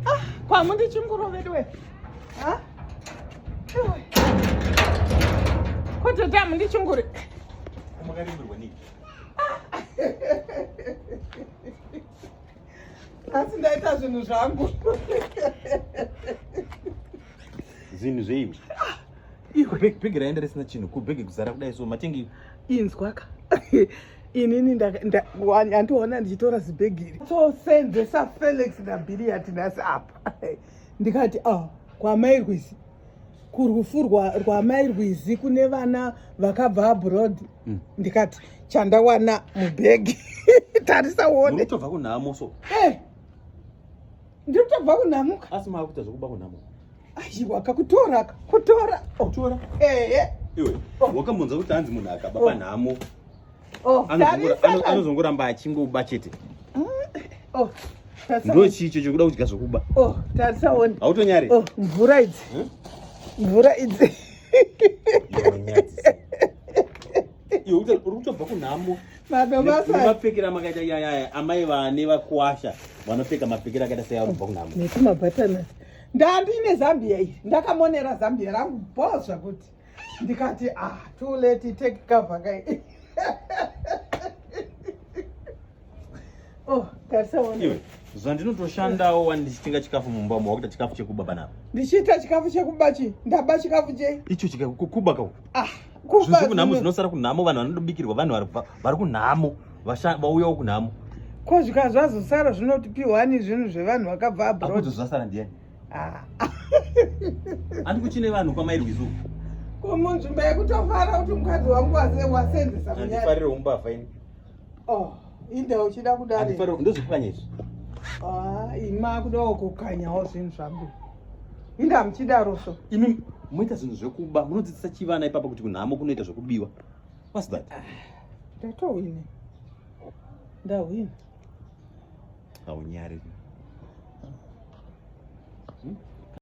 Ah, kwamundichinguro veduwe kotete amundichinguri asi ndaita zvinhu zvangu. Zvinhu zveiwe? Iwe bhegi raenda risina chinhu, kubhegi kuzara kudai so matengi. Inzwaka. Inini andiona ndichitora zibhegi iri. Tosenzesa Felix naBilliat nhasi apa. Ndikati ah, kwamai Rwizi. Kurufu rwamai Rwizi kune vana vakabva abroad. Ndikati chandawana mubhegi. Tarisa uone. Ndinotobva kunhamo so. Eh. Ndinotobva kunhamo. Asi makuita zvekuba kunhamo. Aiwa kakutora kutora. Kutora? Eh. Iwe, oh. wakambonza kuti hanzi munhu akaba oh. panhamo. Oh, anozongoramba achingoba chete. Oh. Ndo chicho chekuda kudya zvekuba. Oh, tarisa uone. Hautonyari? Oh, mvura idzi. Mvura idzi. Iwe uri kutobva kunhamo. Mapfekero amakaita yayaya amai vane vakwasha vanopfeka mapfekero akaita seya kubva kunhamo. Netumabhatana. Ndandine Zambia iyi. Ndakamonera Zambia rangu bho zvakuti. Ndikati ah, too late take cover kai. Oh, tarisa uone. Iwe, zvandinotoshandawo wani ndichitenga chikafu mumba umo wakuita chikafu chekuba panapa. Ndichiita chikafu chekuba chi? Ndaba chikafu chei? Icho chikafu kuba ka. Ah, kuba. Zvinhu zvekunhamo zvinosara kunhamo vanhu vanotobikirwa vanhu vari kunhamo vauyawo kunhamo. Ko zvika zvazosara zvinotipiwani zvinhu zvevanhu vakabva abroad. Akuti zvasara ndiyani? Ah. Andi kuchine vanhu kwamairwizi uku. Ko munzvimbo yekutofara kuti mukadzi wangu wasenzesa kunyaya. Handifarire umbavha ini. Oh, inda uchida kudari. Handifarire ndozvikukanya izvi. Ah, ima kudawo kukanyawo zvinhu zvangu. Inda muchidaro so. Imi moita zvinhu zvekuba, munodzidzisa chivana ipapa kuti kunhamo kunoita zvekubiwa. What's that? Ah, ndatowina. Ndahwina. Haunyari.